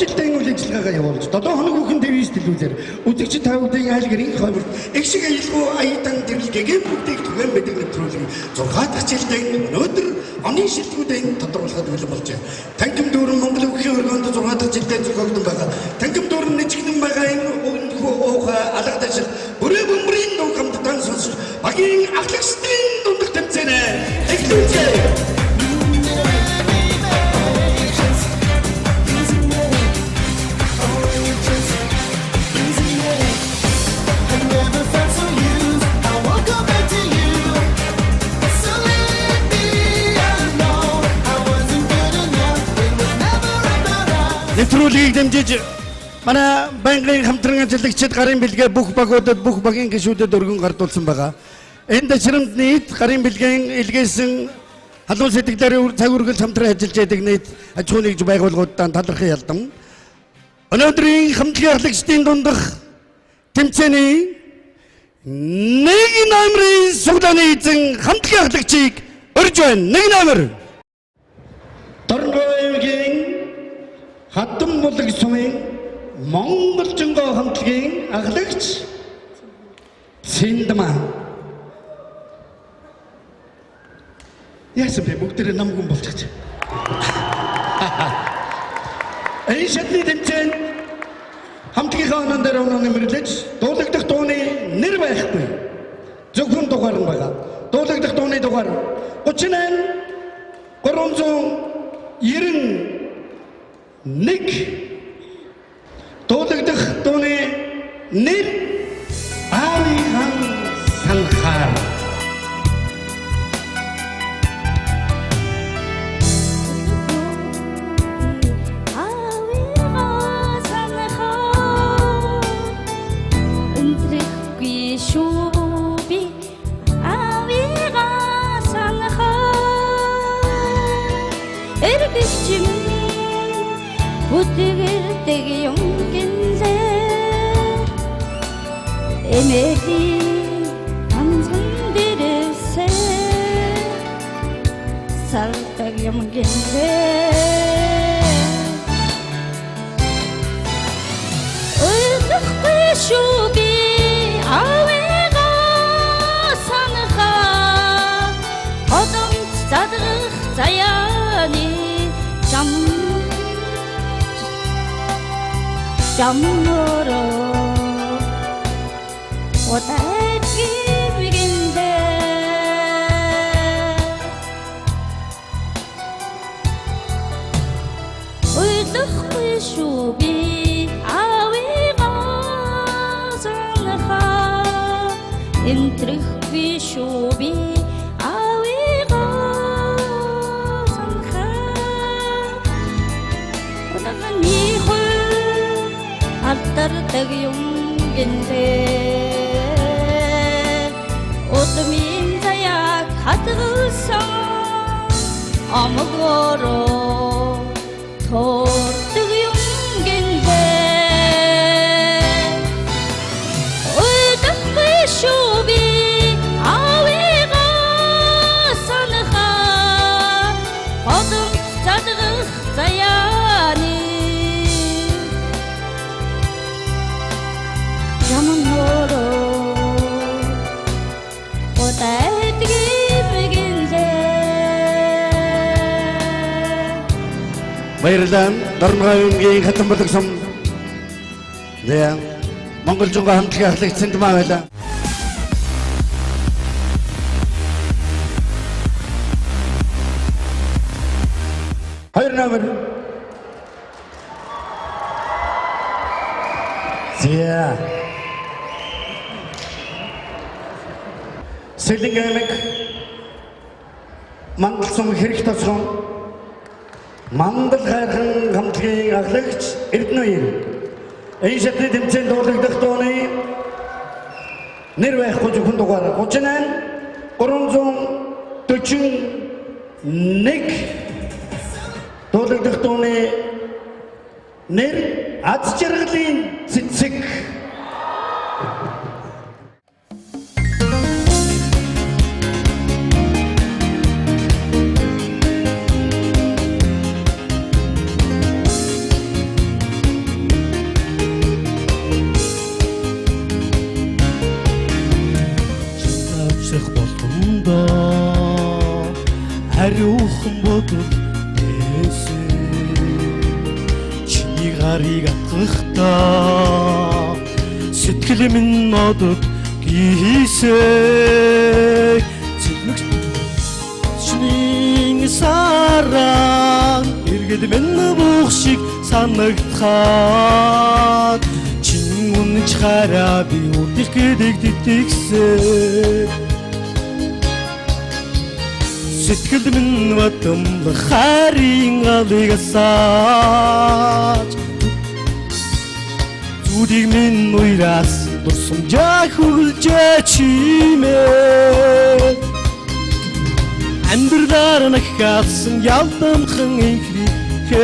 жилдээ үйл ажиллагаагаа явуулж 7 хоног бүхэн ТV-с телевизээр үзэгчид та бүдийн айл гэрийн хойморт их шиг аялгүй аятан тэрл гэгээн бүгдийг түгээн мэдэг нэвтрүүлэг 6 дахь жилдээ өнөөдөр оны шилтгүүдийн тодруулахад бэлэн болжээ. Танхим дүүрэн Монгол үхийн өргөөнд 6 дахь жилдээ зохиогдсон байгаа. Танхим дүүрэн нэжигдэн байгаа энэ өнхөө уухай алга дашил бүрээ бөмбөрийн дуу хамтдан сонсож багийн ахлагчдын дундах тэмцээнээ эхлүүлжээ. Never felt so used. I won't go back to you. So leave me alone. I wasn't good enough. It was never about us. Нэвтрүүлгийг дэмжиж манай байнгын хамтран ажиллагчид гарын бэлгээ бүх багуудад, бүх багийн гишүүдэд өргөн гардуулсан байгаа. Энэ дашрамд нийт гарын бэлгийн илгээсэн халуун сэтгэлээр цаг үргэлж хамтран ажиллаж байдаг нийт аж ахуйн нэгж байгууллагуудаа талархan ялдан. Өнөөдрийн хамтлагийн ахлагчдын дундах тэмцээний нэг номерын суглааны эзэн хамтлагийн ахлагчийг урьж байна. Нэг номер. Дорногов аймгийн Хатан булаг сумын Монголжингоо хамтлагийн ахлагч Цэндмаа. Яасан бэ, бүгдээрээ намгүн болчихж. Энэ шатны тэмцээнд хамтлагийнхаа онон дээр оноо нэмэрлэж дуулагдах дууны нэр байхгүй. Зөвхөн дугаар нь байгаа. Дуулагдах дууны дугаар 38 391, дуулагдах дууны нэр Аавынхан санхаар. Аавыгаа санахаар өнтрэхгүй шүү би, аавыгаа санахаар эргэж чим бүтгэрдэг юм гинлээ, эмээлийн ганцхан дээрээсээ сардаг юм гинлээ. Ойлгохгүй шүү би, аавыгаа санахаа одомч задрах заяаны жам жамнороо удаад гимгэндээ. Ойлгохгүй шүү би, аавыгаа санахаа энтрэхгүй шүү би, аавыгаа санахаа Удагны хөл алдардаг юм гинлээ, удмын заяаг хадгалсан омгороо тордог юм гинлээ. Ойлгохгүй шүү би, аавыгаа санахаа годомч задрах заяаны жамнороо удаад гимгэнлээ. Баярлалаа. Дорногов аймгийн Хатан булаг сум. За Монголжингоо хамтлагийн ахлагч Цэндмаа байлаа. Хоёр номер. За. Сэлэнг аймаг Мандал сум хэрэг тосгон Мандал хайрхан хамтлагийн ахлагч Эрдэнэер. Энэ шатны тэмцээнд дуулагдах дууны нэр байхгүй, зөвхөн дугаар 38 341, дуулагдах дууны нэр Аз жаргалын цэцэг. өвсөх болгондоо ариухан бодол дээсэн. Чиний гарыг атгахдаа сэтгэл минь одод гисээ. Цэлмэгчний сараа иргэд минь бүх шиг санагдахад чин үнэнч хараа би үдих гэдэг тэтгсээ. Сэтгэл минь бадамлах хайрын галыг асааж, зүрийг минь уйраас дурсамжаа хөглөжээ чимээ. Амьдралаар нахаалсан ялдамхан инхрихээ.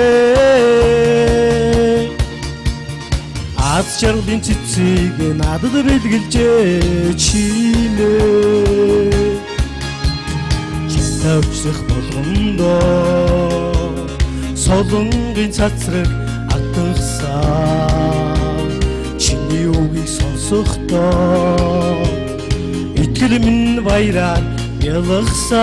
Аз жаргалын цэцгийг надад бэлгэлжээ чимээ. Чамтай өвчсөх болгондоо солонгийн цацраг атгасан. Чиний үгийг сонсохдоо итгэл минь баяраар ялгсан.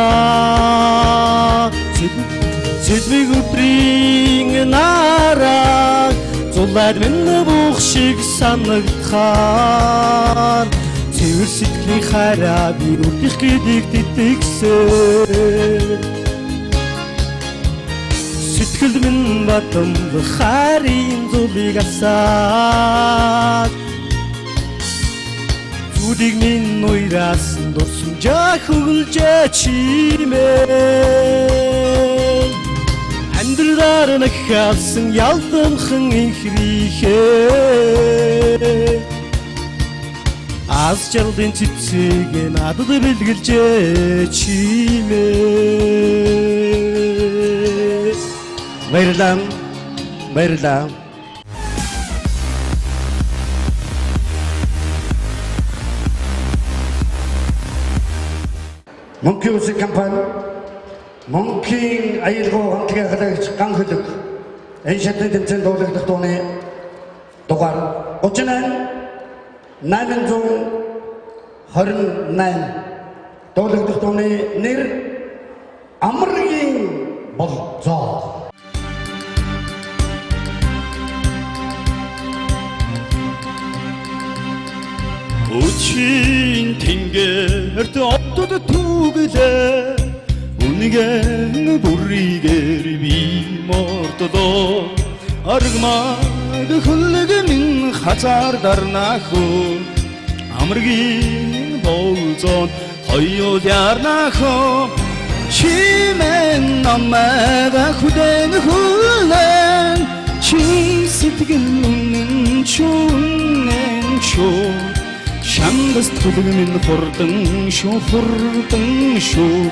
Цэлмэг өдрийн нараа зулаад минь бүх шиг санагдахаар цэвэр сэтгэлийн хайраа би үрдэх гэдэг тэтгсээ. Сэтгэл минь бадамлах хайрын зулыг асаад, зүрийг минь уйраас дурсамжаа хөглөжээ чимээ. Амьдралаар нахаалсан ялдамхан инхрихээ. Аз жаргалын цэцгийг надад бэлгэлжээ чимээ. Баярлалаа. Баярлалаа. Мөнхийн үсэг компани, Мөнхийн аялгау хамтлагийн халагч Ган Хөлөг энэ шатны тэмцээнд дуулагдах дууны дугаар 38 828, дуулагдах дууны нэр Амаргийн болзоо. Өчийн тэнгэрт одод түглээ, үнгэн бүрийгээр би мордлоо. Аргамаг хөлөг минь хазаар дарнахөө, амаргийн болзон хоёул ярнахөө. Чимэн намайг хүлэн хүлэн, чин сэтгэл үнэн чүнэн чүү. Шангас түлэг минь хурдан шүү, хурдан шүү.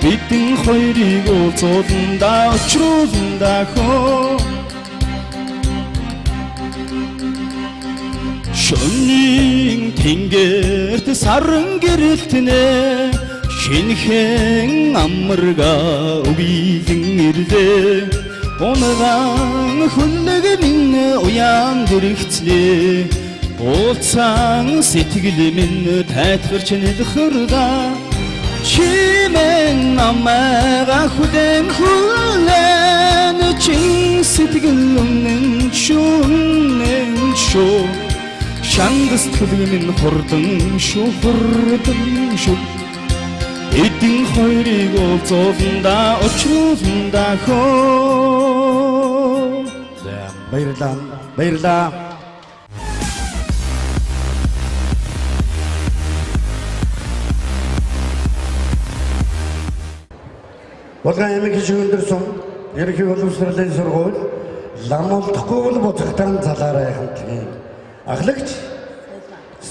Бидэн хоёрыг уулзууландаа учрууландаа хөө. Шөнийн тэнгэрт саран гэрэлтнэ, шинэхэн амарга үгийлэн ирлээ. Унаган хөлөг минь уяан дэрэгцлээ. Уулзсан сэтгэл минь тайтгарч нэлхэрда. Чимэн намайг хүлэн хүлэн, чин сэтгэл үнэн шүнэн шүү. Шангас түлэг минь хурдан шүү, хурдан шүү. Эдэн хоёрыг уулзууландаа учрууландаа хөө. За, баярлалаа. Баярлалаа. Булган аймаг хишиг өндөр сум ерөнхий боловсролын сургууль ламолдохгүй бол буцагтаан залаарай хамтлагийн ахлагч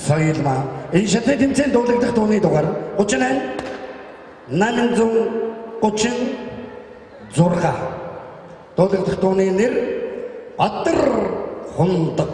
Соёлмаа энэ шатны тэмцээнд дуулагдах дууны дугаар 38 836, дуулагдах дууны нэр Бадар хундаг.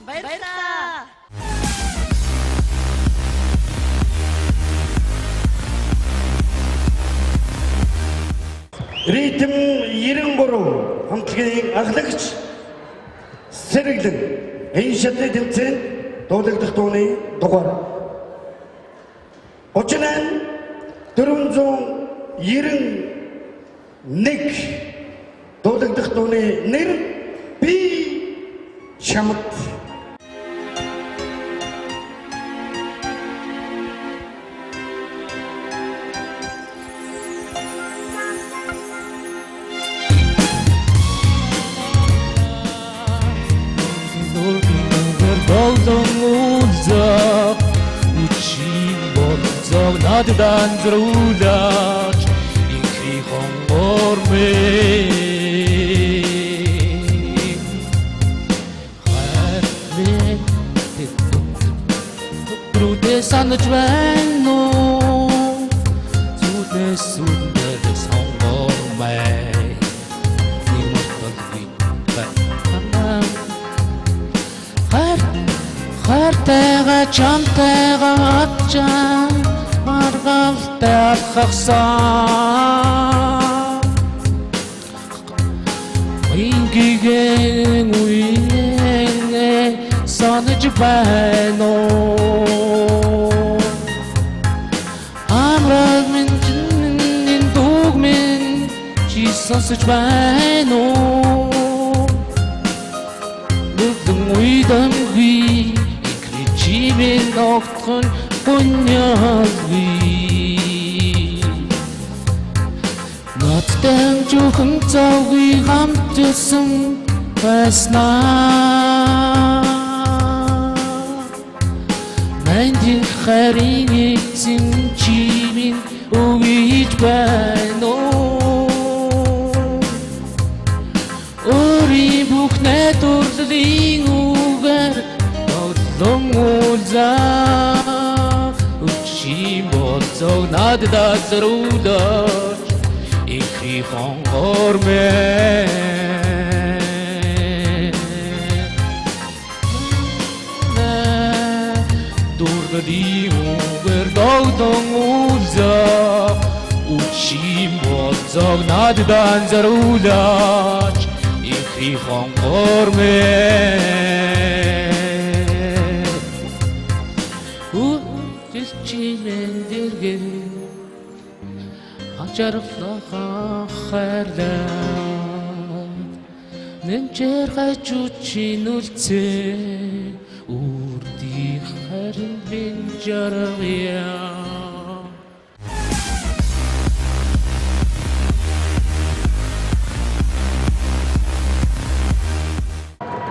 Баярлалаа. Ритм 93 хамтлагийн ахлагч Сэргэлэн энэ шатны тэмцээнд дуулагдах дууны дугаар 38 491 дуулагдах дууны нэр Би чамд. Нүргэн болон үлзэх үчим болцог надад анзруулаач инхри хонгор мэн хайр мэн Рүдэ санаж байна уу зүудээс сүндэрс хонгор мэн нэг мортол би байна. Хайр хайртайгаа чамтайгаа ачаа маргалтай алхахсан ингийн үеэ санаж байна уу амраг минь чинь дүүг минь чи сонсож байна уу. Нүдэн уйдамгүй инхри чимээ ногтхон гуньялгүй. Надтай жухан завгүй хамт өсөн байснаа. Мандин харин эзэн чи минь өгөж байна уу. Өөрийн бүх найдварлын үгээр бодлон уулзаа өчим болцог надад зориулаач инхри хонгор мэн дурдлийн үгээр догдон уулзаа үчим болцог надад анзаруулаач инхри хонгор мэн үхэл чимэн дэргэн анчаархлахан хайрлаа нэмчээр хажууд чинь үлцээ үрдийн харин минь жаргая.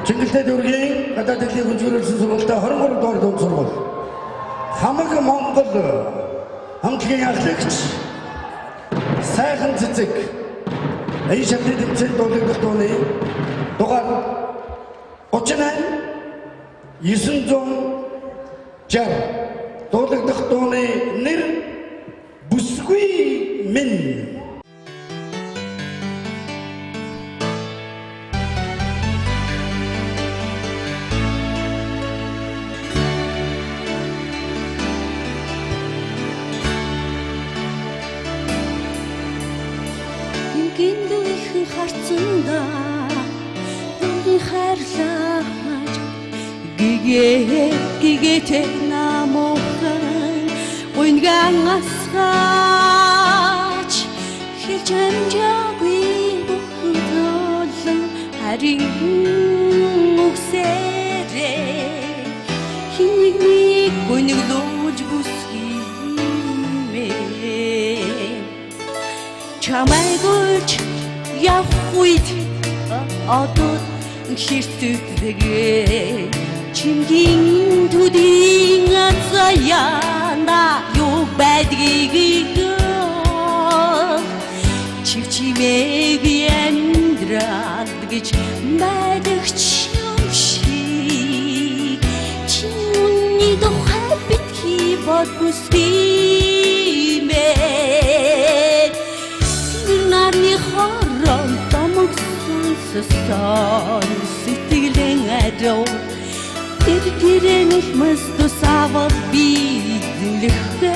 Чингэлтэй дүүргийн гадаад хэлний хүнжгэрүүлсэн сургуультай 23 дугаар дунд сургууль. Хамаг Монгол хамтлагийн ахлагч Сайхан цэцэг энэ шатны тэмцээнд дуулагдах дууны дугаар 38 960 дуулагдах дууны нэр Бүсгүй минь. Гиндүүхэн харцанда нүрийн хайрлаач гэгээ гэгээтэй намуухан гуйнган асгаач хэлж амжаагүй бүхэн толон харин үгсээрээ хин нэг нэг гүнглүүлж бүсгиймээ чамайг үлж явах үед одод хэртүдэг чимгийн төдийн заяана юу байдгийг чив чимээгүй амьдрал гэж байдагч юм шиг чи үнний тухай битгий бод бүсгиймээ нарны хорон томогсон сон сэтгэлэн адуу Тэр гэрээ нулимс тусаавал би зэмлэх вэ.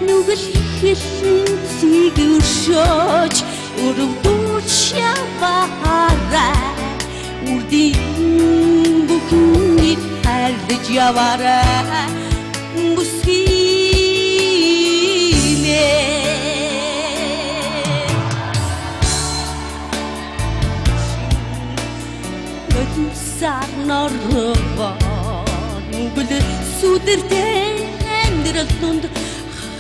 Нүгэл хэлэн цэг өршөөж өрөвдүүлж яваарай. Үрдийн бүхнийг хайрлаж яваарай. Бүсгиймээ. Нулимсаар норгоо нүгэл сүдэртэй амьдрал дунд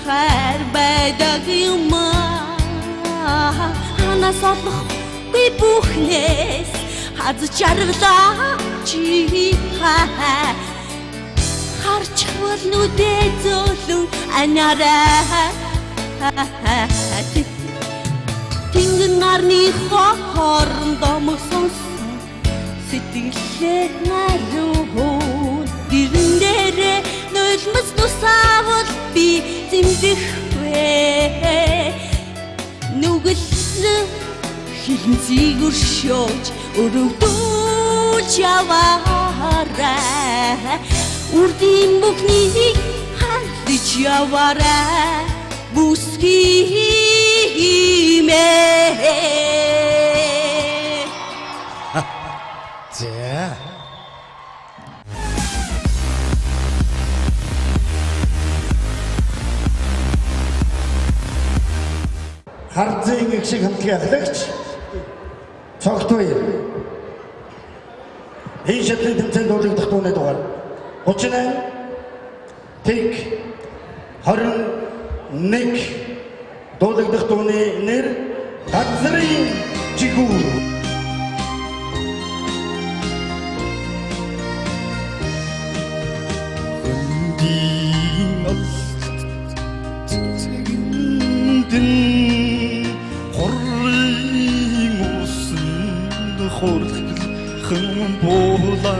хайр байдаг юм аа. Ханаас олохгүй бүхнээс хаз жаргалаа чи хай. Харчхвал нүдээ зөөлөн анаарай. Тэнгэн нарны хооронд домог сонсон сэтгэлээ нариун. Дэрэн дээрээ нулимс тусаавал би зэмлэх вэ. Нүгэл хилэнцгийг өршөөж өрөвдүүлж яваарай. Үрдийн бүхнийг хандж яваарай. Бүсгиймээ. За. Хардзын их шиг хамтлагийн ахлагч Цогтуй. Энэ шатны тэмцээнд дуулагдах дууны дугаар 38 тэг 21 дуулагдах дууны нэр Газрын жигүүр. Хөндийн цэцгэндэн хурын усан хурлхан буула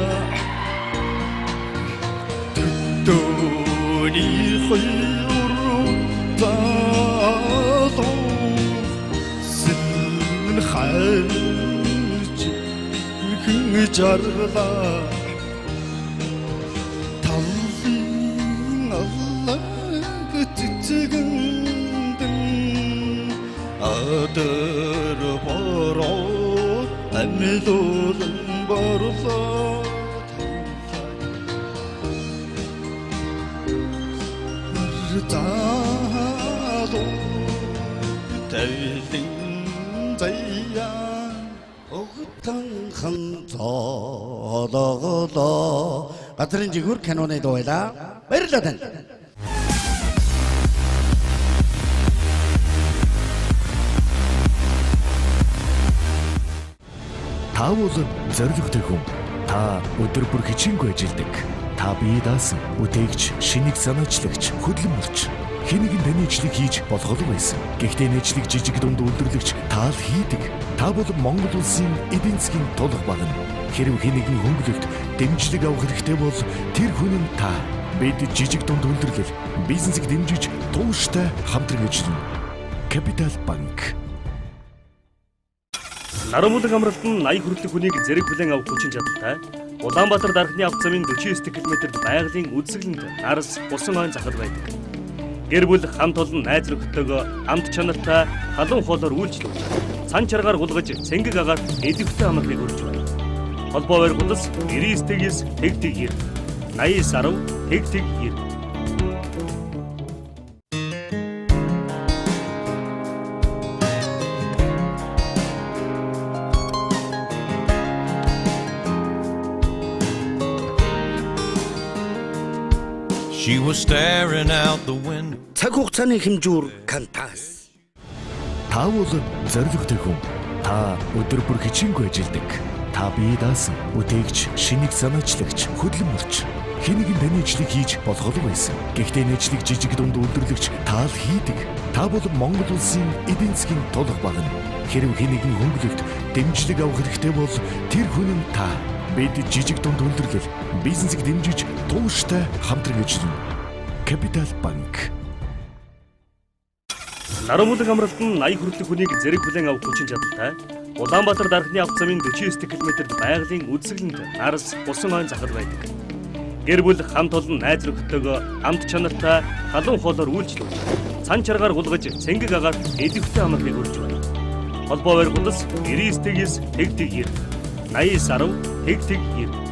төдөөний хоёр залуу сэн хайрч хэн жаргалаа. Талын аллаг цэцгэндэн адар бороо амьлуулан борлоо. Залуу тавилын заяа Огтонхон зоологолоо. Газрын жигүүр киноны дуу байлаа. Баярлалаа танд. Та бол зоригтой хүн. Та өдөр бүр хичээнгүй ажилладаг. Та бие даасан, бүтээгч, шинийг санаачлагч, хөдөлмөрч. Хэн нэгэн таны ажлыг хийж болгоолог байсан. Гэхдээ энэ ажлыг жижиг дунд үйлдвэрлэгч та л хийдэг. Та бол Монгол улсын эдийн засгийн тулга багна. Хэрв хэн нэгэн хөнгөлөлт, дэмжлэг авах хэрэгтэй бол тэр хүн нь та. Бид жижиг дунд үйлдвэрлэл, бизнесийг дэмжиж тууштай хамтран ажиллана. Капитал банк. Наран бүлэг амралт нь 80 хүртэлх хүнийг зэрэг хүлээн авах хүчин чадалтай. Улаанбаатар дархны авто замын 49 км-д байгалийн үзэсгэлэнт нарс усан ойн захал байдаг. Гэр бүл хамт олон найз нөхдөдөө амт чанартай халуун хоолоор үйлчлүүлж, сан чаргаар гулгаж цэнгэг агаарт идэвхтэй амралтыг өрж байна. Холбоо барих улс 99 9 тэг тэг 90 89 10 тэг тэг 90. She was staring out the window. Цаг хугацааны хэмжүүр Кантас. Та бол зоригтой хүн. Та өдөр бүр хичээнгүй ажилладаг. Та бие даасан, бүтээгч, шинийг санаачлагч, хөдөлмөрч. Хэн нэгэн таны ажлыг хийж болгоолог байсан. Гэхдээ энэ ажлыг жижиг дунд үйлдвэрлэгч та л хийдэг. Та бол Монгол улсын эдийн засгийн тулга багна. Хэрв хэн нэгэн хөнгөлөлт, дэмжлэг авах хэрэгтэй бол тэр хүн нь та. Бид жижиг дунд үйлдвэрлэл, бизнесийг дэмжиж тууштай хамтран ажиллана. Капитал банк. Наран бүлэг амралт нь 80 хүртэлх хүнийг зэрэг хүлээн авах хүчин чадалтай. Улаанбаатар дархны авто замын 49 км-д байгалийн үзэсгэлэнт нарс усан ойн захад байдаг. Гэр бүл хамт олон найз нөхдөдөө амт чанартай халуун хоолоор үйлчлүүлж, цан чаргаар гулгаж цэнгэг агаарт идэвхтэй амралтыг өрж байна. Холбоо барих худал 99 9 тэг тэг 90 89 10 тэг тэг 90.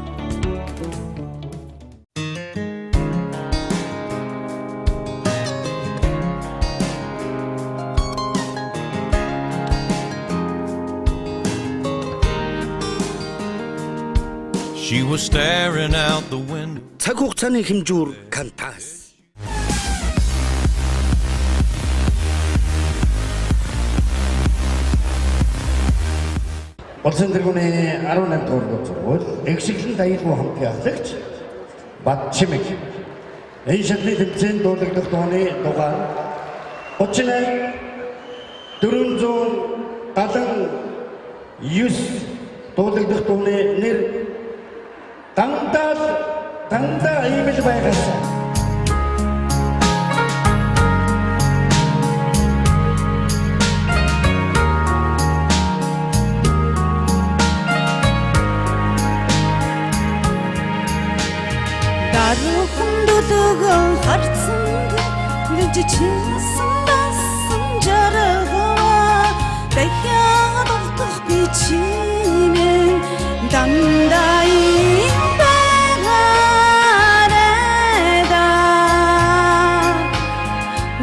She was staring out the window. Цаг хугацааны хэмжүүр Кантас. Улсын тэргүүний 18 дугаар сургууль эгшиглэн даялгау хамтын ахлагч Бат Чимэг. Энэ шатны тэмцээнд дуулагдах дууны дугаар 38 479 дуулагдах дууны нэр дандаа ийм л байгаасаа. Дарухан дөлөгөн харцанд гэрчсэн басан жаргава дахиад олдохгүй чимээ дандаа ийм байгаарай да.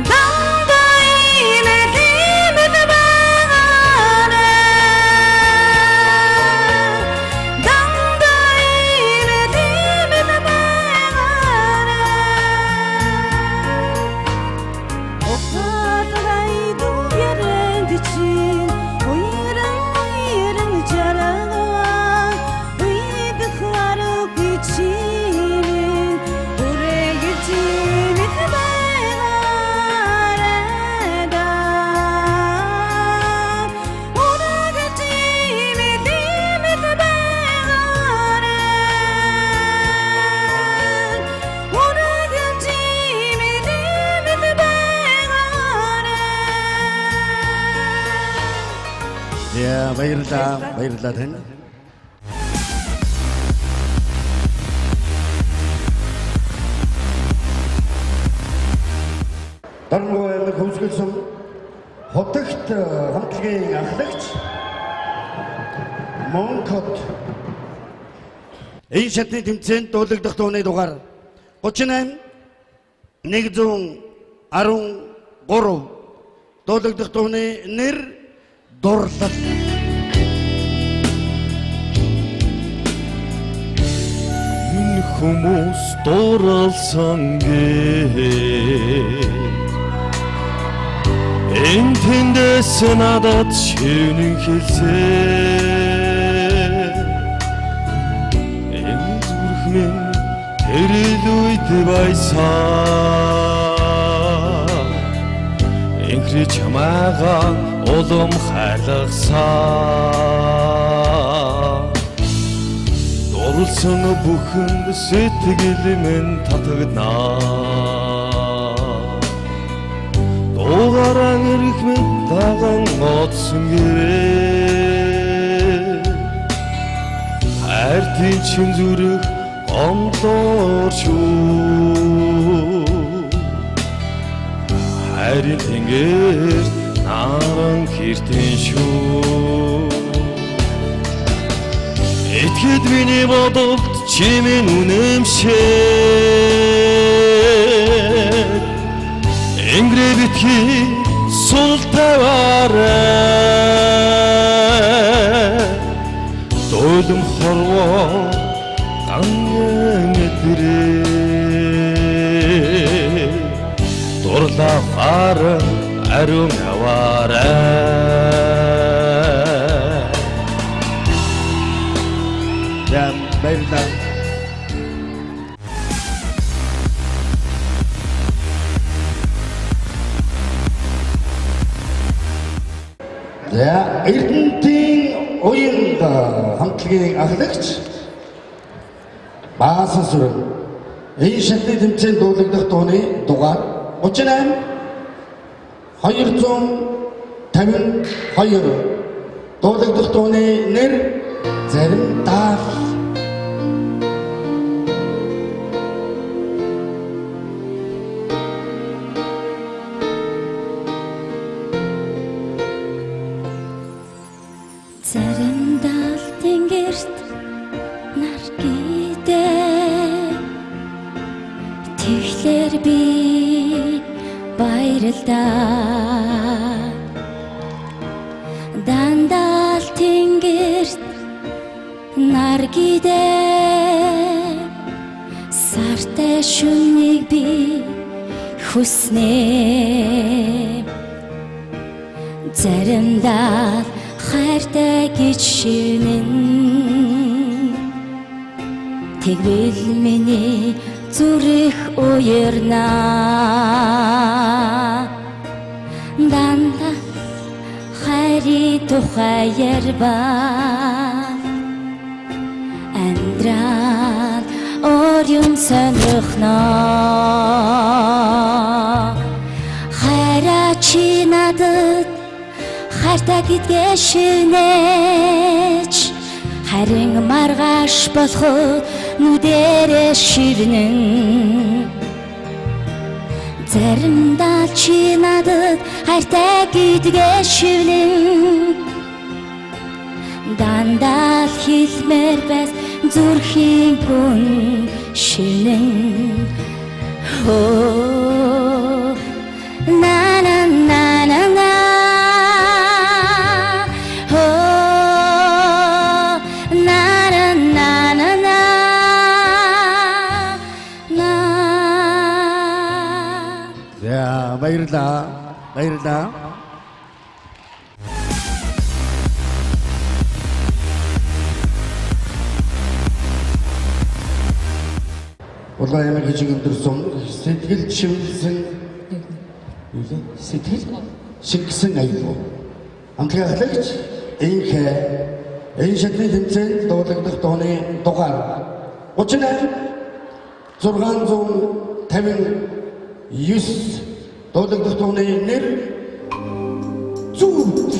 Дандаа ийм л ийм л байгаарай. Дандаа ийм л ийм л байгаарай. Ухаалгай дүүрэнд чинь уйран уйран жаргаваа уйдах аргагүй чимээ үргэлж имэл байгаарай да. Үргэлж имэл имэл байгаарай. Үргэлж имэл имэл байгаарай. Яа, баярлалаа. Баярлалаа тань. Дорногов аймаг Хөвсгөл сум Хотогт хамтлагийн ахлагч Монкот. Энэ шатны тэмцээнд дуулагдах дууны дугаар 38 113 дуулагдах дууны нэр Дурлал. Энэ хүмүүс дурлсан гээ. Энэ тэндээс надад шивнэн хэлсэн. Энэ зүрх минь тэр л үед байсан. Инхри чамайгаа улам хайрласан. Дурлсан бүхэнд сэтгэл минь татагдана. Дуугаран эрх минь даган одсон гэрээ. Хайртын чин зүрх гомдлоор шүү. Хайрын тэнгэр наран хэртэн шүү. Итгэд миний бодолд чи минь үнэмшээ. Ингэрээ битгий сул таваарай. Дуулам хорвоо ган мэдрээ. Дурлахаар ариун яваарай. За, баярлалаа. За, Эрдэнтийн уян хамтлагийн ахлагч Баасан сүрэн. Энэ шатны тэмцээнд дуулагдах дууны дугаар 38 252 Дуулагдах дууны нэр Заримдаал. Заримдаал тэнгэрт нар гидэ, тэгэхээр би баярлалаа. Дандаа л тэнгэрт нар гидэ, сартай шүнийг би хүснэ. Заримдаа хайртай гэж шивнэн, тэгвэл миний зүрх уярна. Дандаа хайрын тухай ярьбал амьдрал өөр юм сонирхно. Хайраа чи надад хайртай гэдгээ шивнэж, харин маргааш болоход нүдэрээ шивнэн. Заримдаа чи надад хайртай гэдгээ шивнэн, дандаа л хэлмээр байс зүрхийн гүн шивнэн. Хөө на на на на на, хөө на на на на на на. За, баярлалаа. Баярлалаа. Улаан аймаг хижиг өндөрсөн сэтгэл шивэлсэн юу лээ? Сэтгэл шигсэн аюул. Хамтлагийн ахлагч Инхэ энэ шатны тэмцээнд дуулагдах дууны дугаар 38 659, дуулагдах дууны нэр Зүүд.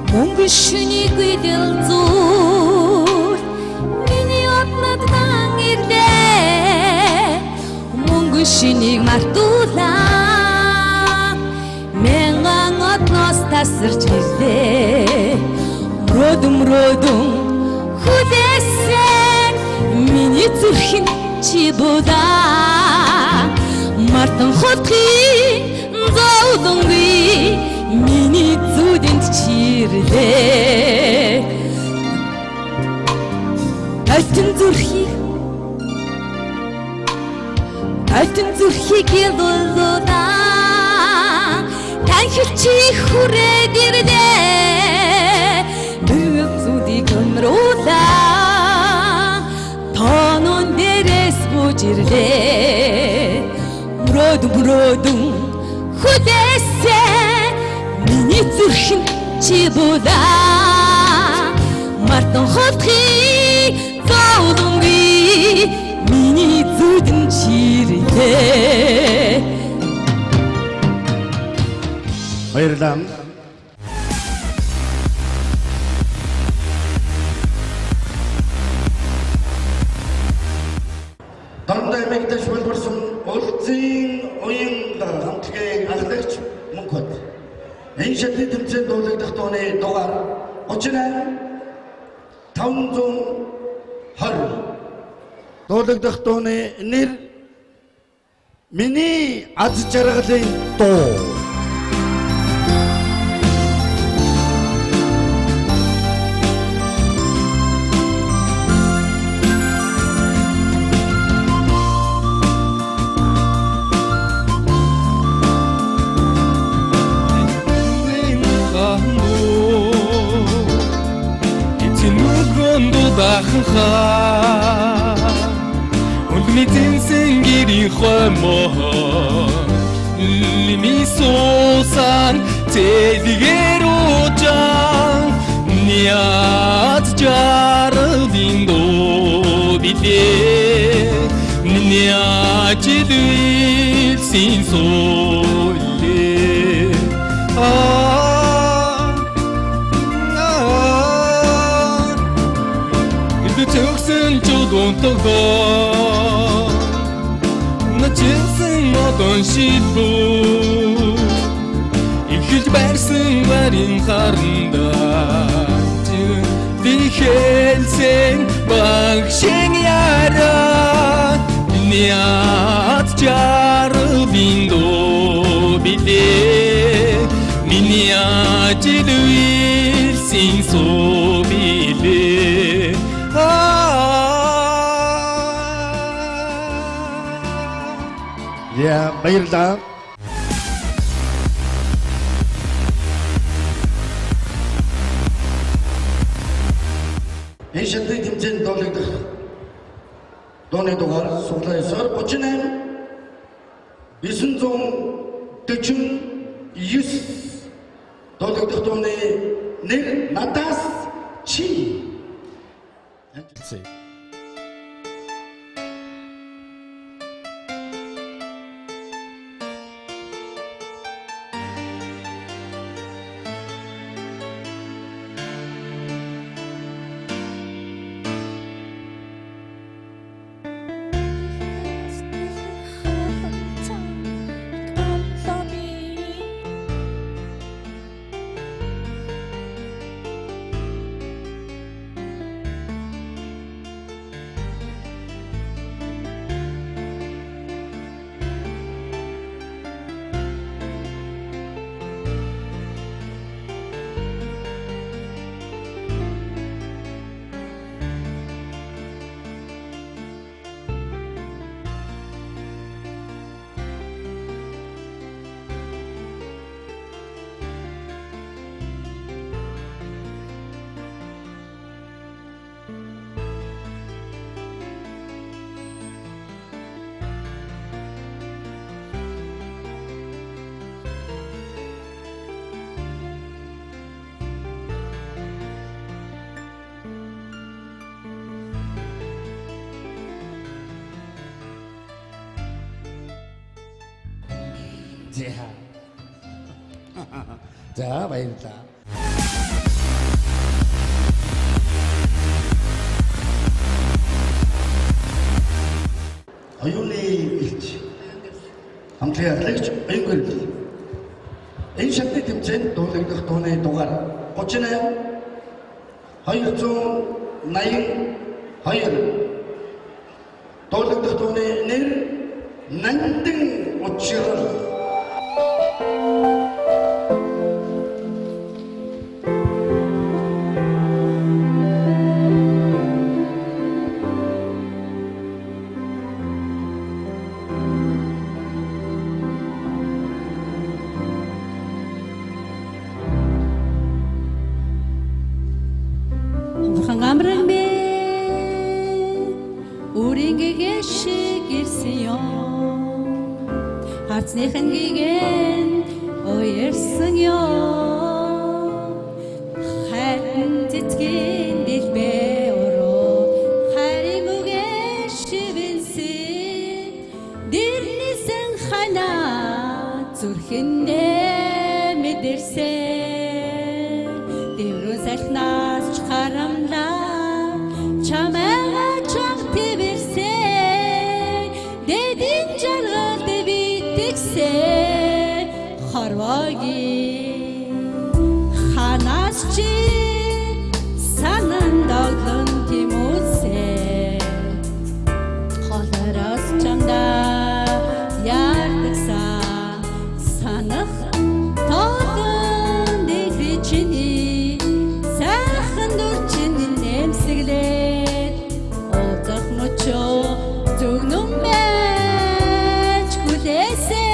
Мөнгө шүнийг гүйдэл зүйл миний однод дан ирлээ. Мөнгө шүнийг мартуулаа, мянган одноос тасарч ирлээ. Мөрөөдөн мөрөөдөн хүлээсэн миний зүрхэн чи будаа, мартан хотын зовлонгүй миний зүудэнд чирлээ. Алтан зүрхийг, алтан зүрхийг ялуулаа, танхил чи хүрээд ирлээ. Бүгд зүудийг өмрүүлээ, тоонон дээрээс бууж ирлээ. Мөрөөдөн мөрөөдөн хүлээсэн миний зүрхэн чи булаа, мартан хотын зовлонгүй миний зүудэн чирлээ. Баярлалаа. Дорнод аймаг дэш болборсон Улцын уян хамтлагийн ахлагч Мөнхөд. Энэ шатны тэмцээнд дуулагдах дууны дугаар 38 520. Дуулагдах дууны нэр Миний аз жаргалын дуу. Эцэн нүгэн дуудах Хаа Үлми зинсэн гэрийн хоймоо Лими суусан зэлгээр уужан Ниад жаргалын дуу билээ. Миний ажил үйлсийн суулээ. Аа аа Идэвч өгсөн чулуун тогоо Начилсан модон шилбүү Эхэлж барьсан барин харанда Дихэлсэн багшин яра Миний ад жаргалын дуу билээ. Миний ажил үйлсийн суу билээ. Аа. Яа, баярлалаа. Энэ шатны тэмцээнд дуулагдах дууны дугаар суглаа 9-оор 38 949 дуулагдах дууны нэр надаас чи. Амжилтсай. За. За, баярлалаа. Оюуны элч. Хамтлагийн ахлагч Оюун гэрэл. Энэ шатны тэмцээнд дуулагдах дууны дугаар 38 282 дуулагдах дууны нэр Нандин учрал. Бурхан амраг минь өөрийн гэгээ шиг ирсэн юм. Харцныхан гигэн уярсан юм. Хайтан цэцгийн дэлбэ өрөө харин үгээ шивэнсэн. Дэрнийсэн ханаа зүрхэндээ мэдэрсэн. Дэврүү салхинаас ч харамлаа чамайгаа чанга тэрсэн. Дэдийн жаргалд битгсэн хорвогийн ханаас чи санан доглон тэмүүлсэн. Холороос чамдаа яардагсан санах толон дэхри чиний сайхан дүр чинь нэмсэглээд уулзах мөчөө зүгнэн байж хүлээсэн.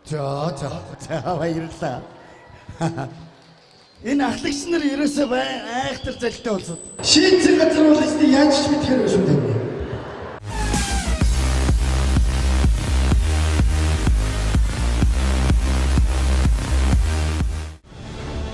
За за за баярлалаа. Энэ ахлагч нар ерөөсөө айхтар залтай болсон. Шийдсэн газар бол өстэй яаж ч мэдхээр шүү дээ.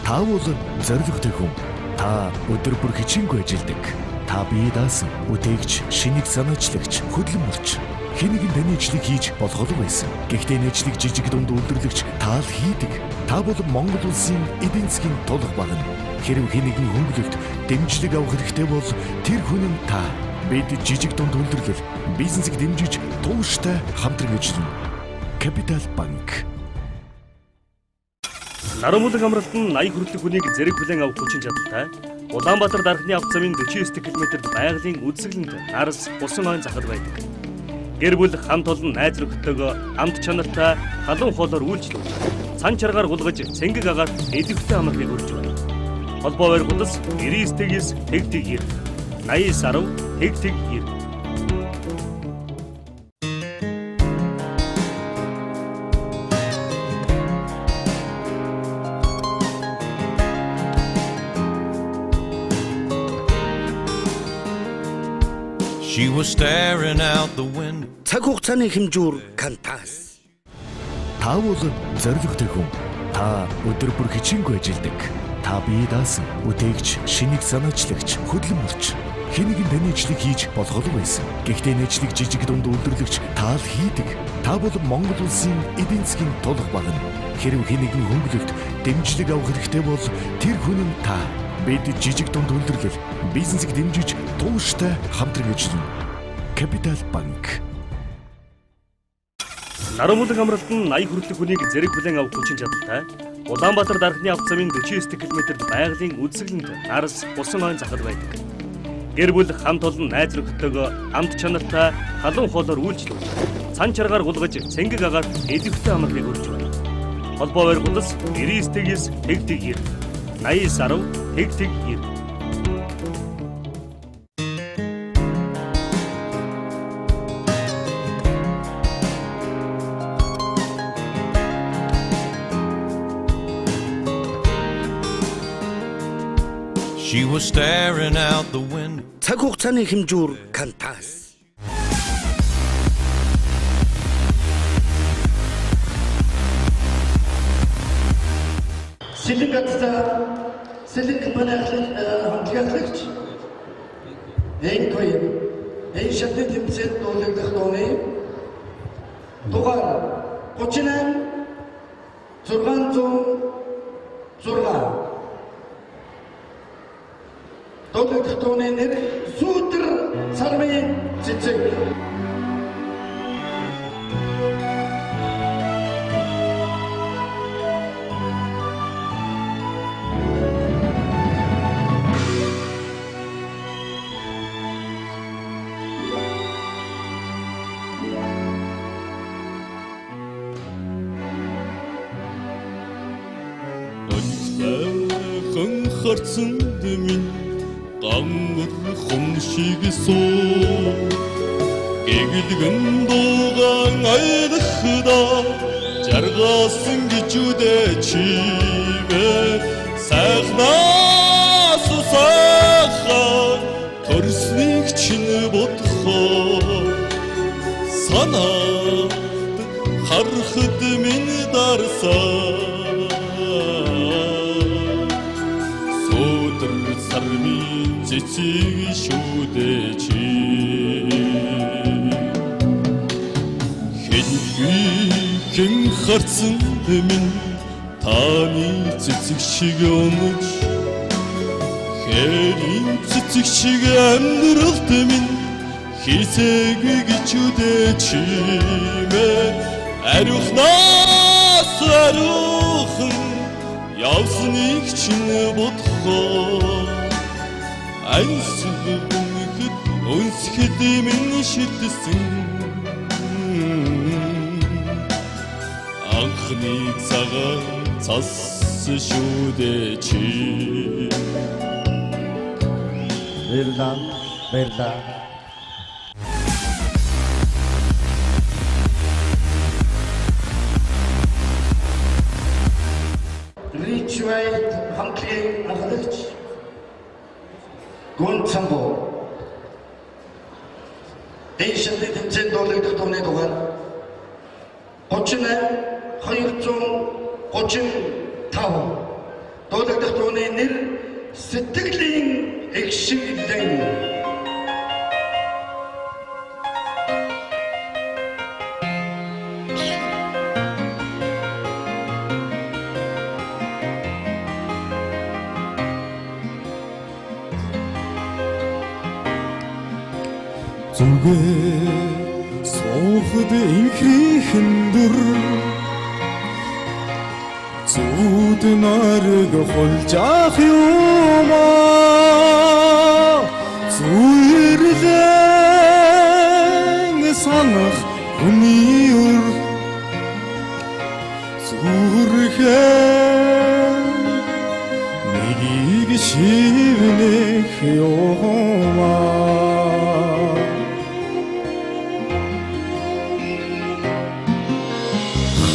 Та бол зоригтой хүн. Та өдөр бүр хичээнгүй ажилладаг. Та бие даасан, бүтээгч, шинийг санаачлагч, хөдөлмөрч. Хэн нэгэн таны ажлыг хийж болохгүй байсан. Гэхдээ энэ ажлыг жижиг дунд үйлдвэрлэгч та л хийдэг. Та бол Монгол улсын эдийн засгийн тулга багна. Хэрв хэн нэгэн хөнгөлөлт, дэмжлэг авах хэрэгтэй бол тэр хүн нь та. Бид жижиг дунд үйлдвэрлэл, бизнесийг дэмжиж тууштай хамтран ажиллана. Капитал банк. Наран бүлэг амралт нь 80 хүртэлх хүнийг зэрэг хүлээн авах хүчин чадалтай Улаанбаатар дархны авто замын 49 км-д байгалийн үзэсгэлэнт нарс усан ойн захад байдаг. Гэр бүл хамт олон найз нөхдөдөө амт чанартай халуун хоолоор үйлчлүүлж, цан чаргаар гулгаж цэнгэг агаарт идэвхтэй амрахыг урьж байна. Холбоо барь худас 99 9 тэг тэг 90 89 10 тэг тэг 90. She was staring out the window. Цаг хугацааны хэмжүүр Кантас. Та бол зоригтой хүн. Та өдөр бүр хичээнгүй ажилладаг. Та бие даасан, бүтээгч, шинийг санаачлагч, хөдөлмөрч. Хэн нэгэн таны ажлыг хийж болохгүй байсан. Гэхдээ энэ ажлыг жижиг дунд үйлдвэрлэгч та л хийдэг. Та бол Монгол улсын эдийн засгийн тулга багна. Хэрв хэн нэгэн хөнгөлөлт, дэмжлэг авах хэрэгтэй бол тэр хүн нь та. Бид жижиг дунд үйлдвэрлэл, бизнесийг дэмжиж тууштай хамтран ажиллана. Капитал банк. Наран бүлэг амралт нь 80 хүртэлх хүнийг зэрэг хүлээн авах хүчин чадалтай Улаанбаатар дархны авто замын 49 км-д байгалийн үзэсгэлэнт нарс усан ойн захад байдаг. Гэр бүл хамт олон найз нөхдөдөө амт чанартай халуун хоолоор үйлчлүүлж, цан чаргаар гулгаж цэнгэг агаарт идэвхтэй амрахыг урьж байна. Холбоо барь худас 99 9 тэг тэг 90 89 10 тэг тэг 90. She was staring out the window. Цаг хугацааны хэмжүүр Кантас. Сэлэг газар сэлэг компани хамтлагч Энкой энэ шатны тэмцээнд дуулагдах дууны дугаар 38 606. Дуулагдах дууны нэр Сүүдэр сармын цэцэг. Ойхан харцанд минь гамар хум шиг суу. Гэгэлгэн дууган айлхдаа жаргасан гिचүүдээ чимээ. Сайхнаас сайхан төрснийг чинь бодхоо. Санаат харахад минь дарсан. Сүүдэр сармын цэцэг шүүдээ чи. Хэн харцанд минь таны цэцэг шиг өнөж, хэрийн цэцэг шиг амьдралд минь хизээгүй гिचүүдээ чимээ. Ариухнаас ариухан явсныг чинь бодхоо. Ансаг үнэхэд өнсгөд минь шилсэн. Анхны цагаан цас шүүдээ чи. Баярлалаа. Баярлалаа. Гүн Цамбуу. Энэ шатны тэмцээнд дуулагдах дууны дугаар 38 235 дуулагдах дууны нэр Сэтгэлийн эгшиглэн. Зүгээр суухад инхрихэн дүр зүуд нарыг хулжаах юм аа зүирлэн санах хүний үр зүрхээ нэгийг шивнэх юм аа.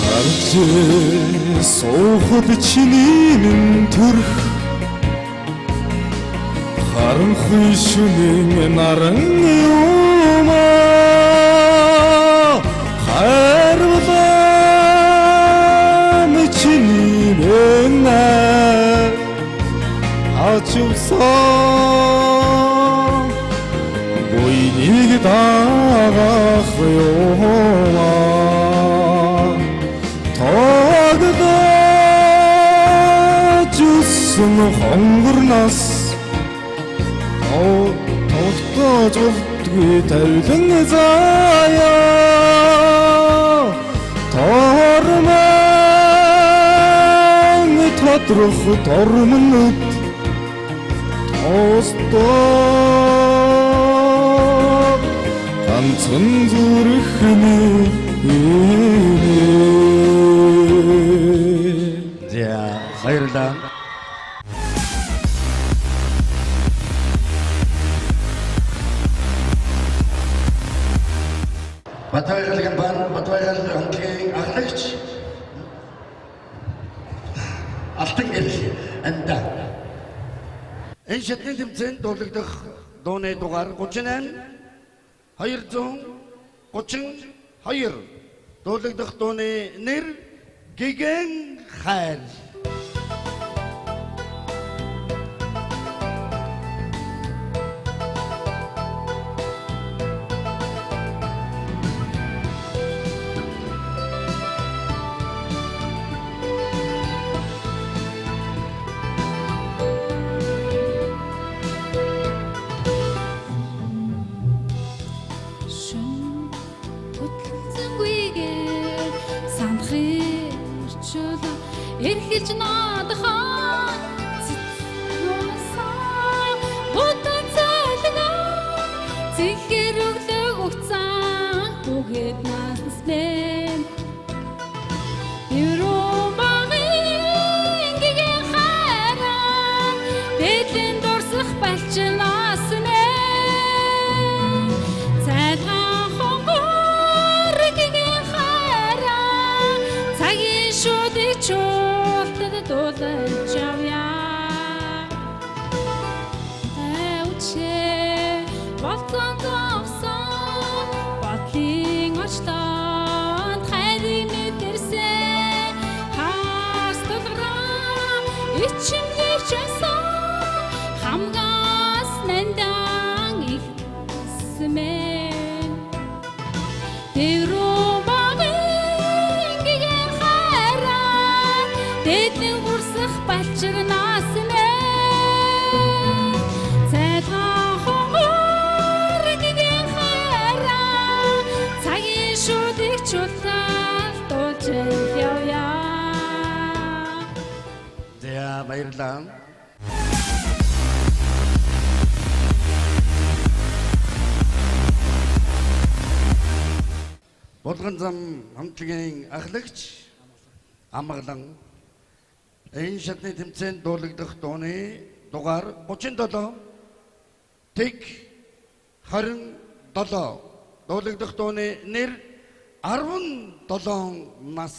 Харж суухад чиний минь төрх харанхуй шүнэн наран юм аа хайрлаа чиний минь ачивсан буйныг дагах юм аа тогдож үссэн хонгорноос тогтоож болдгүй тавилан заяа тормон тодрох тормнууд тостоо ганцхан зүрхний инээ. За баярлалаа. Батбайгал компани Батбайгал хамтлагийн ахлагч Алтан гэрэл анда. Энэ шатны тэмцээнд дуулагдах дууны дугаар 38 232 дуулагдах дууны нэр Гигэн хайр. Шүн хөтөлцөнгүйгээр санахын чөлөө эрхэлж наадхан цэцнүүсаа бүтэн цалгаа зинхэр өглөг угцсан хүүхэд наснасмэн Ерөө гигэн хайраа бэлэн дурсах балчнаас нэ цайлгаан хонгор гигэн хайраа цагийн шүдийг чуултад дуулаж явъя. Тэвчээ болцсон зовсон бодлын очлоонд хайрыг мэдэрсэн хаас тулгараа ичимлэж байсан хамгаас нандан ихсмэн Тэрүү багын гигэн хайраа дэдлэн хурсах балчирнаас мэ цайлгаан хонгор гигэн хайраа цагийн шүдийг чултал дуулж явъя. За баярлалаа. Булган зам хамтлагийн ахлагч Амгалан энэ шатны тэмцээнд дуулагдах дууны дугаар 37 тэг 27 дуулагдах дууны нэр 17 нас.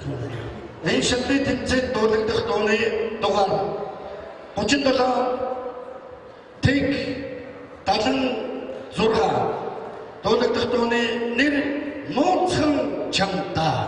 Энэ шатны тэмцээнд дуулагдах дууны дугаар 37 тэг 76 дуулагдах дууны нэр Нууцхан чамдаа.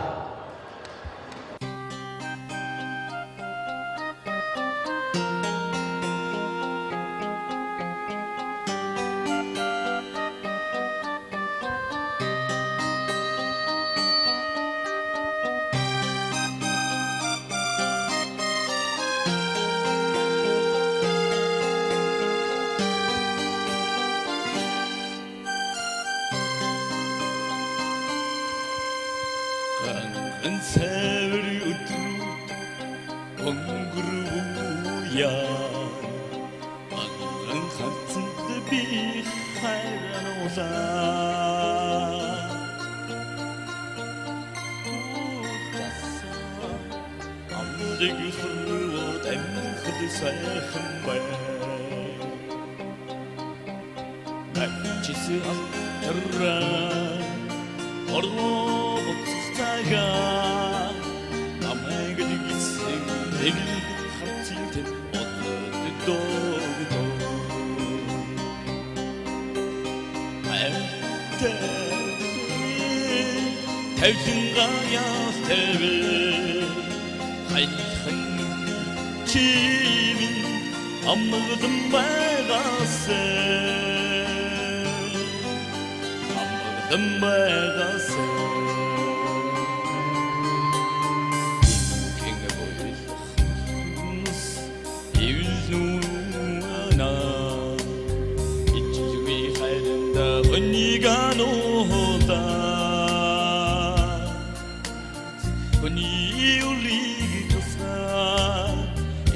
Ганган цэвэр өдрүүд өнгөрвөө яа. Ганган хавцанд би хайрануулаа. Амлыг хөрвөө амьхад сайхан бай. Начис алтраа орлоо буцацгаа намайг нэгсэн нэг хавцын тэм боддоо тавлингаа тэвэ хайхан чимин амгалан байгаасэ амгалан байгаасэ ингэ бойлохнус ивлүна ичгүй хайранда өнигануула өний улиг тусаа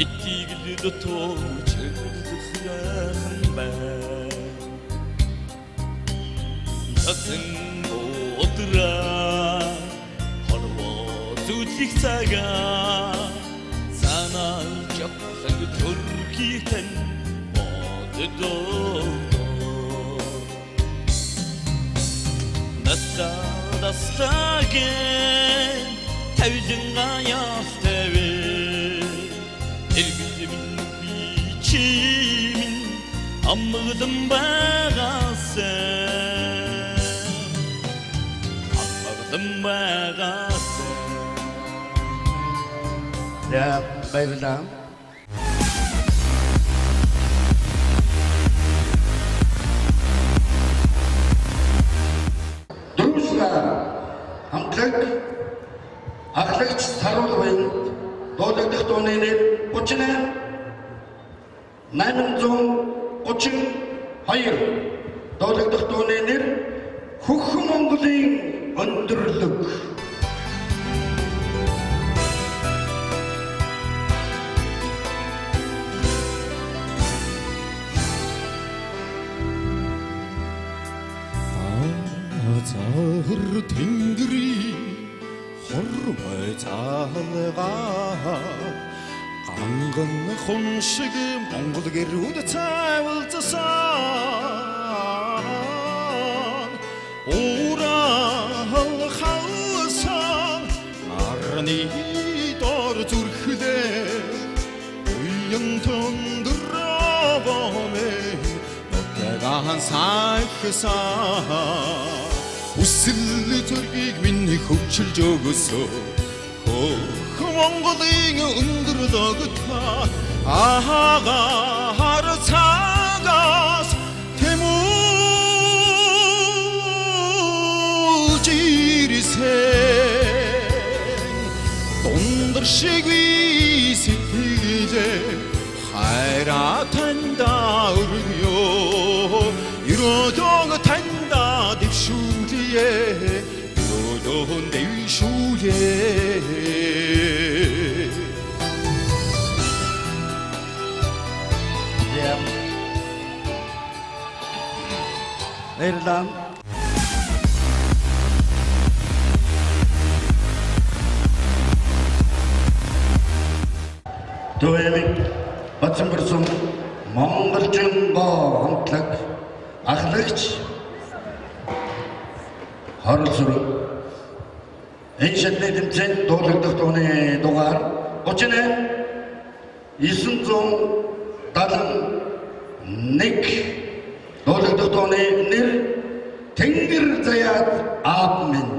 итгэл дотоо чиглэх яхан бай. Тасан одраа хорвоо зүтлэх цагаа санаа жавхлаг төрхитэн боддоо Дастаа дастааген тавилангаа ялтавэ Эргэлмэн би чимэн амгалан байгаасай амгалан байгаасай. За баярлалаа. Дружна хамтлаг ахлагч Саруул Баянд дуулагдах дууны нэр 38 832 дуулагдах дууны нэр Хөхөн Монголын өндөрлөг. Газар тэнгэрийн хорвой цаалгаа ганган хун шиг Монгол гэрүүд цайвалцсан Урал халсан нарны дор зүрхлээ уян тундрабомэ нутгаан сайхсан Үсэл төргийг минь хөвчилж өгөөсөө Хөх Монголын өндөрлөг та агаар цагаас тэмүүлж ирсэн Дундар шиг би сэтгэлээ хайраа таньда өргөё Ерөөлөө таньда дэвшүүлье Ерөөлөө дэвшүүлье. За баярлалаа. Төв аймаг Батсанбарсум Монголжингоо хамтлаг ахлагч Хорол сүрэн. Энэ шатны тэмцээнд дуулагдах дууны дугаар 38 971 дуулагдах дууны нэр Тэнгэр заяат аав минь.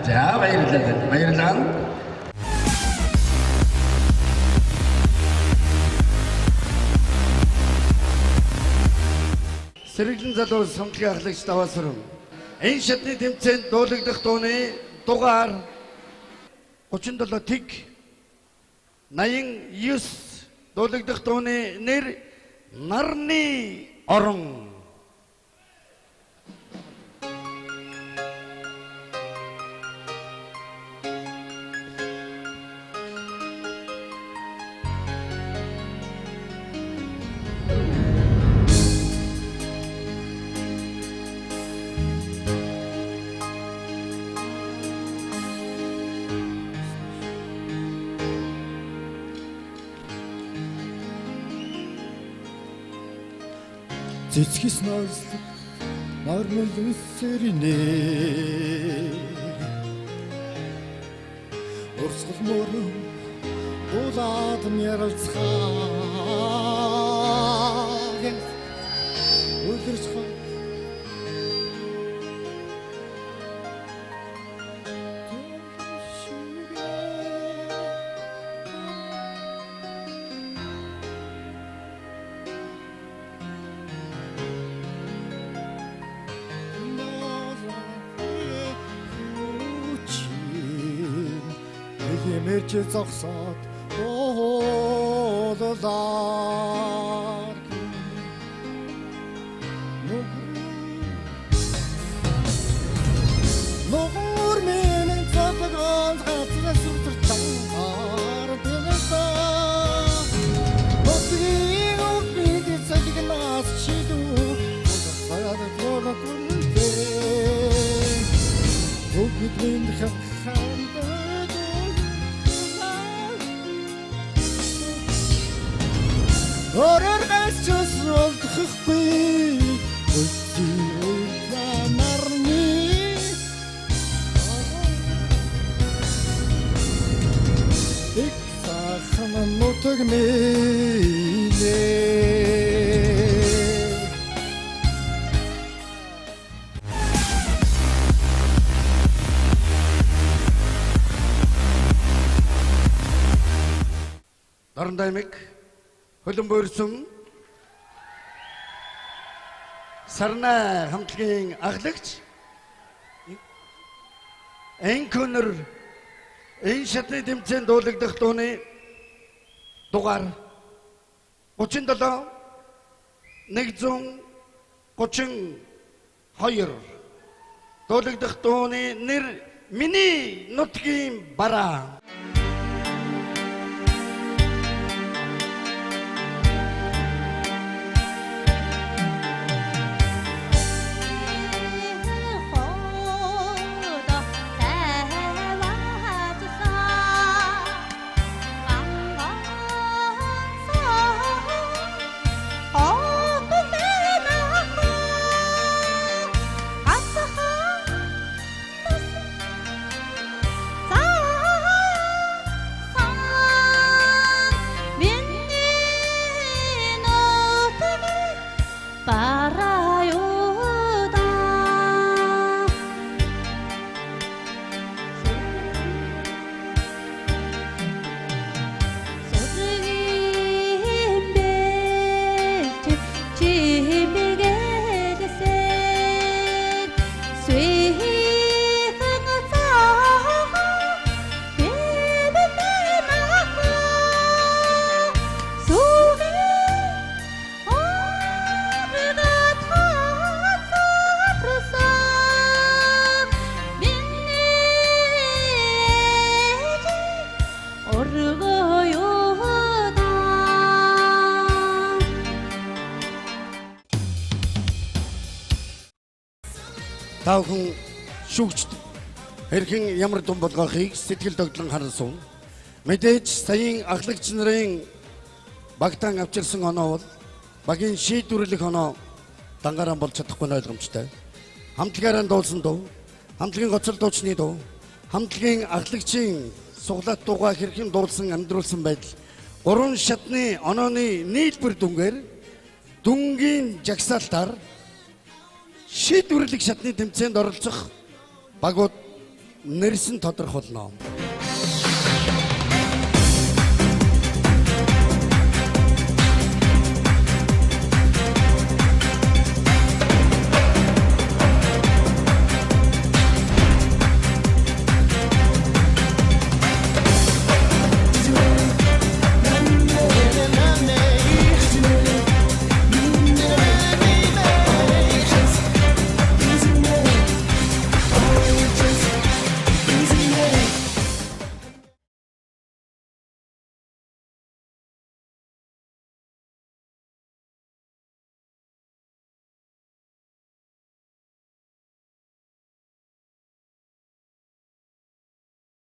За баярлалаа. Баярлалаа. Сэргэлэн залуу самтлагийн ахлагч Даваасрам. Энэ шатны тэмцээнд дуулагдах дууны дугаар 37 тэг 89 дуулагдах дууны нэр Нарны орон. Цэцгис нойрлог нормал үсэрнэ урсгал мөрөн булаад яралцгаа өдөрч Мэрч зогсоод ууллаар Нугуур минь цогцогоон газраас сүртэр дэнэсаа Нутгийн өвд цагнаас шидүү саяад зураг үнтэй Бүгд минь хандаа Өөрөөр гайч болдохгүй Үлдээ нарны Их сайхан нутаг минь. Дорнод аймаг Хөлбөмбөрсөн Сарнай хамтлагийн ахлагч Энкөнөр энэ шатны тэмцээнд дуулагдах дууны дугаар 37 132 дуулагдах дууны нэр Миний нутгийн бараа. За Та бүхэн шүүгчд хэрхэн ямар дүн болгохыг сэтгэл догдлон харан суун. Мэдээж саяын ахлагч нарын багтаан авчирсан оноо бол багийн шийдвэрлэх оноо дангаараа болж чадахгүй нь ойлгомжтой. Хамтлагаараа дуулсан дуу, хамтлагийн гоцол дуучны дуу, хамтлагийн ахлагчийн суглаат дуугаа хэрхэн дуулсан амьдруулсан байдал гурван шатны онооны нийлбэр дүнгээр дүнгийн жагсаалтаар шийдвэрлэх шатны тэмцээнд оролцох багууд нэрсэн тодорхойлно.